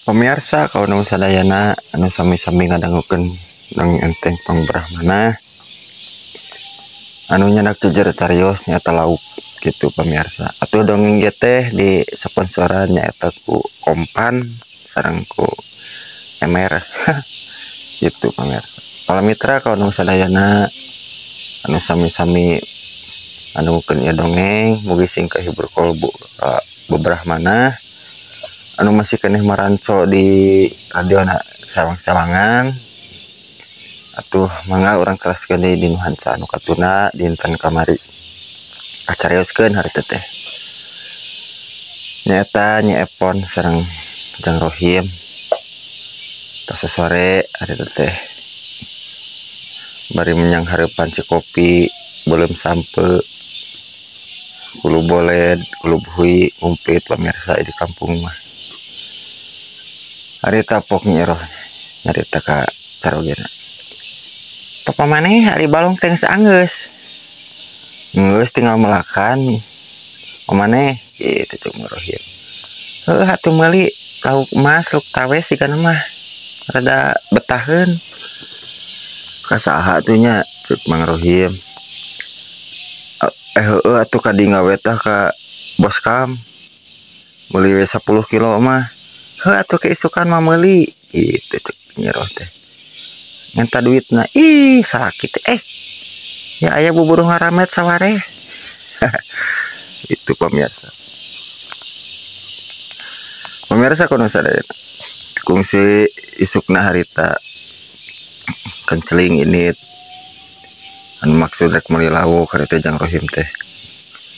Pemirsa kaum sadayana anu sami-sami ngadangukeun dongeng enteng pangbrahmana anu nyanak jejer carios nyaeta lauk gitu pemirsa. Atuh dongeng ge teh di sponsoran nyaeta ku Kompan sareng ku MR gitu pemirsa. Para mitra kaum sadayana anu sami-sami anu keun ieu dongeng mugi sing kahibur kolbu ka bebrahmana anu masih keneh maranco di radiona sawang-sawangan. Atuh mangga urang teraskeun deui di nu hanca anu katuna dinten kamari. Kacarioskeun harita teh nyaeta Nyi Epon sareng Jang Rohim. Tos sore harita teh bari menyang hareupan cikopi belum sampe kulu boled kulu hui ngumplit pemirsa di kampung mah. Harita pok Nyi Eroh nyarita ka carogena. Papa maneh hari balong teh geus anggeus. Geus tinggal melakan. Pamaneh kitu cek Nyi Rohim. Heuh atuh meuli lauk emas lauk tawes sigana mah rada betaheun. Ka saha atuh nya cek Mang Rohim. Heueuh atuh ka dieu we tah ka Bos Kam. Meuli we 10 kilo mah. Heuh atuh keisukan mah meuli kitu cek Nyi Roh teh. Minta duitna ih sakit ya aya buburuh ngaramet saware. Itu pemirsa. Pemirsa kono sadaya kungsi isukna harita kenceling ini anu maksud rek meuli lawuk harita Jang Rohim teh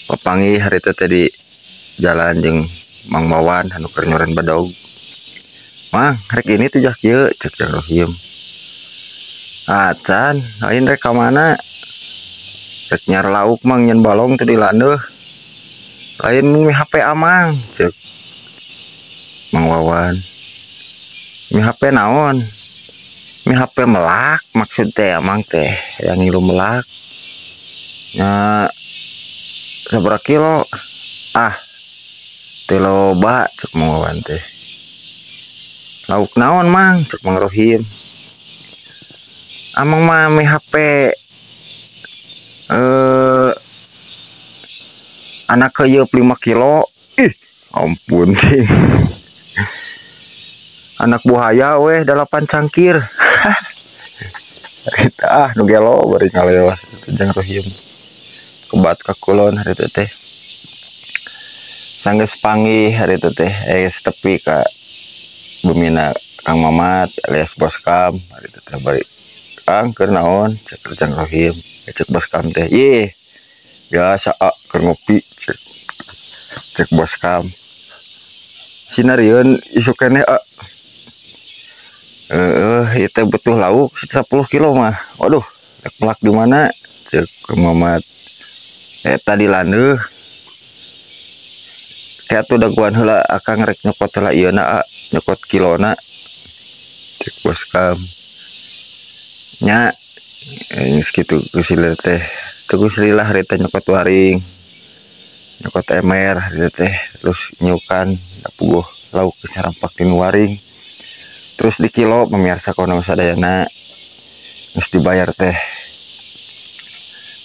papanggih harita teh di jalan jeung Mang Wawan anu keur nyoren badog. Mang rek ini teh jah kieu cek Jang Rohim. Acan lain rek ka mana? Rek nyar lauk mang nyen balong teh di landeuh. Lain mi HP amang cek Mang Wawan. Mi HP naon? Mi HP melak maksud teh amang teh yang ngilu melak. Nya sabaraha kilo? Ah teh loba cek Mang Wawan teh. Lauk naon mang cek Mang Rohim. Amang mah mi HP anak keyeup 5 kilo. Ih ampun ting. Anak buaya weh 8 cangkir. Harita ah nu gelo bari ngalewas Jang Rohim. Kebat ka kulon harita teh. Sanggeus panggih harita teh geus tepi ka bumina Kang Mamat alias Bos Kam harita teh bari Kang keur naon cek Jang Rohim. Cek Bos Kam teh ih biasa keur ngopi cek, cek Bos Kam. Sinarieun isuk keneh ieu teh butuh lauk 10 kilo mah. Waduh rek melak di mana cek Kang Mamat. Eta di landeuh. Kayak atuh daguan heula akang rek nyokot heula ieu na nyokot kilona cek Bos Kam. Nya geus kitu geus teh tegus lillah harita nyokot waring nyokot emer harita teh terus nyukan puguh lauk geus nyampak di waring terus di kilo pemirsa kono sadayana geus dibayar teh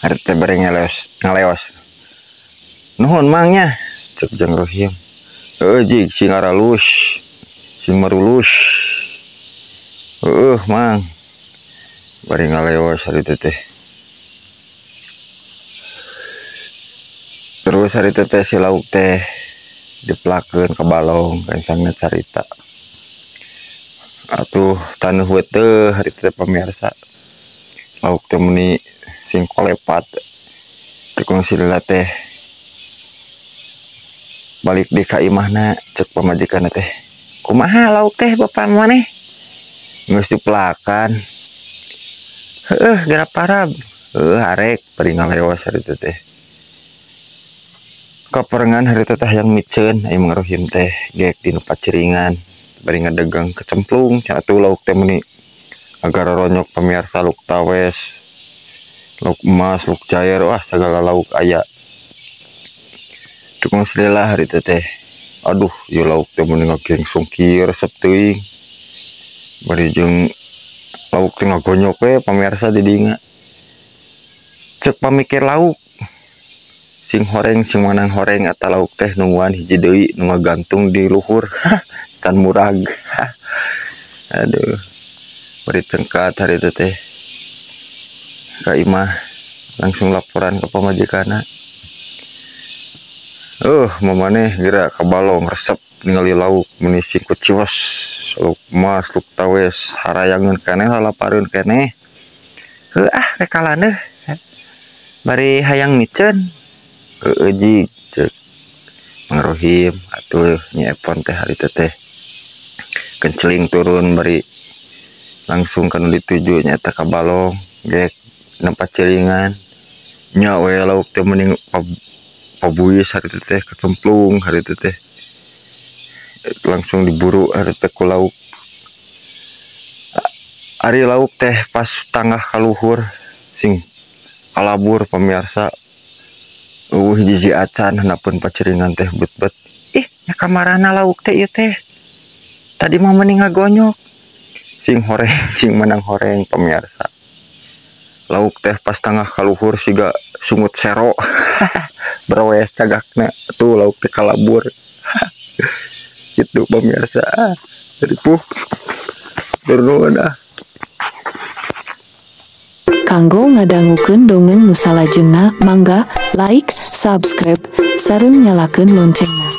harita bari ngaleos nuhun mang nya cek Jang Rohim. Heuh jig sing aralus sing marulus heueuh mang bari ngaleos harita teh. Terus harita teh si lauk teh dipelakeun ka balong kancangna carita. Atuh taneuh we teh harita teh pemirsa. Lauk teh meuni sing kolepat. Tekung silila teh balik di ka imahna cek pamajikanna teh. Kumaha lauk teh bapak maneh? Geus dipelakan. Heuh geura parab. Heuh arek bari ngaleos harita teh. Kaparengan harita teh hayang miceun aya Mang Rohim teh gek di nu paciringan bari ngadegang kecemplung cenah atuh lauk teh meuni agar ronyok pemirsa lauk tawes lauk emas lauk cair wah segala lauk aya. Tukang selilah harita teh Aduh, ieu lauk teh meuni ngagengsong kieu, resep teuing. Bari jeung lauk teh ngagonyok we, pamirsa, di dinya. Cek pamikir lauk, sing horeng sing manang horeng, eta lauk teh nungguan hiji deui nu ngagantung di luhur can murag. Aduh, bari cengkat hari itu teh ka imah, langsung laporan ke pamajikanna. Mamaneh geura ka balong, resep ningali lauk meuni sing kuciwos, lauk mas, lauk tawes, harayangeun keneh, lalapareun keneh. Heuh ah, rek kalaneuh. Bari hayang miceun. Heueuh jig, ceuk Mang Rohim atuh. Nyi Epon teh hari teh teh kenceling turun, bari langsung kanu dituju nyaeta ka balong gek nempat ciringan nya we. Lauk teh mending pabuis hari itu teh, kecemplung hari itu teh, langsung diburu hari teh ku lauk. Ari lauk teh pas tangah kaluhur sing kalabur, pemirsa. Hiji acan handapeun paciringan teh bet-bet. Ih nya, kamarana lauk teh ieu teh? Tadi mah mending ngagonyok. Sing horeng sing menang horeng, pemirsa, lauk teh pas tangah kaluhur siga sungut sero berwes cagakna tuh, lauk teh kalabur gitu, pemirsa. Jadi puh turun ah. Kanggo ngadangukeun dongeng nu salajengna, mangga like, subscribe, sareng nyalakeun loncengna.